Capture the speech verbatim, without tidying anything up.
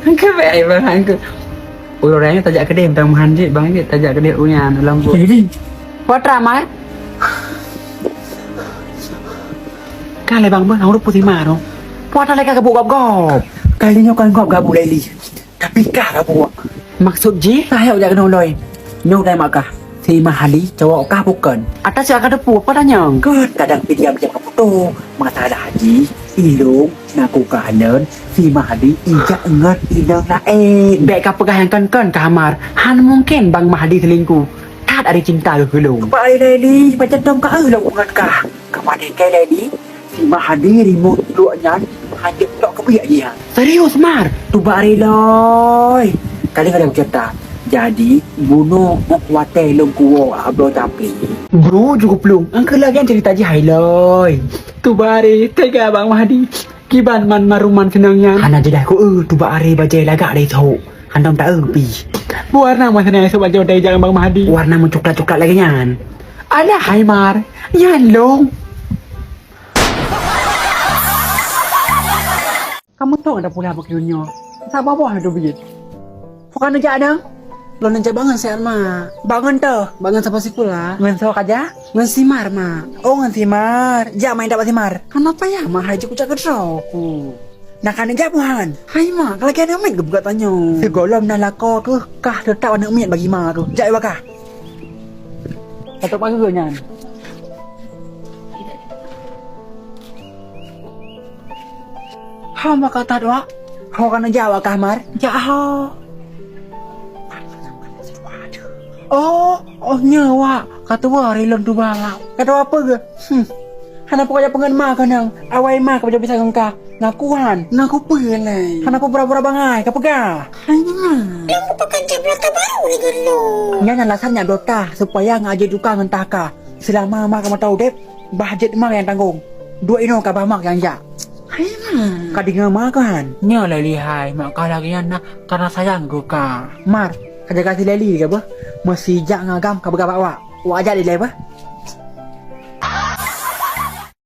Keubiet ai bang aku. Uroe raya tajak keudeh bang Muhan jih, bang jih tajak keudeh u nyan lam bu. Jadi, putra mai. Ka lé bang bang, ureueng putih maro. Putra lé ka gabuk gob-gob. Kali nyoe kan gob gabuk lé li. Tapi ka gabuk. Maksud jih? Ka hayok jak keunoe lôi. Nyoe dai mak kah. Si Mahali cowok kah bukan? Atas jak ka teupeu apa tanyong? Kan kadang pih diam-diam ka putôh. Masalah jih, ilong, naku kah nan, si Mahali ijak ngon inong laén. Bèk ka peugah nyang kon-kon kah Amar. Han mungken bang Mahdi selingkuh. That ada cinta keu lôn. Bak ai Laili, macam dong ka eu lôn ngon kah. Ka padahkai Laili, si Mahdi rimueng trok nyan hana tok keubiet jih. Serius, Mar? Tuba ari lôi. Kadang-kadang cerita. Jadi, bunoe óh watèe lôn kuwoe abloe tapi. Bro, cukup lôn. Angkeu lagèe cerita jih hai lôi. Tuba ari, tega bang Mahdi. Kiban man maruman seunang nyan. Hana jeulaih ku eu, tuba ari bajèe lagak dari thok. Hana taeu pi. Warna masa nyan esok bajèe dari jalan bang Mahdi. Warna meucoklat-coklat lagèe nyan. Alah hai Mar, nyan lôn. Kamoe tong ada pula bak nyoe. Sabar boh na teubiet. Bukan neujak dang. Lôn neujak bangon siat ma. Bangon toh, bangon sapa sikula. Ngon soe kajak? Ngon Simar ma. Oh ngon Simar. Jak main dak bak Simar. Kenapa ya ma hai jeuet kujak keudroe ku. Nah kan neujak buhan. Hai ma, kalau kena mit gebuka tanyo. Segolom na lako keuh kah tetap aneuk miet bagi ma keuh. Jak iwa kah. Kata pagi nyan. Hamba ka that, Wak. Ho ka neujak, Wak Kahmar? Jak ho. Oh, oh nyoe, Wak. Ka tuwoe ari lôn tuba, Wak. Ka tuwoe apa geuh? Hmm. Hana pokok jak peungeut ma keunong. Awai ma ka bisa ngon ka. Ngaku han. Ngaku peue lé? Hana pura-pura bangai, ka peugah. Hanya. Lôn merupakan cek belata baru lé geuh lôn. Nyan alasan nyak belata supaya ngajak duka ngon taka. Selama ma ka mata udeb, bah jeuet ma nyang tanggong. Duek inoe ka bah mak nyang jak. Hai ma. Ka deungoe ma kan? Nyoe lé lihai, mak kah lagèe nyan na karena sayang keu ka. Mar, ka jaga si Leli ka beuh. Meusijak ngon agam ka peugah bak wak. Wak jak dilèe beuh.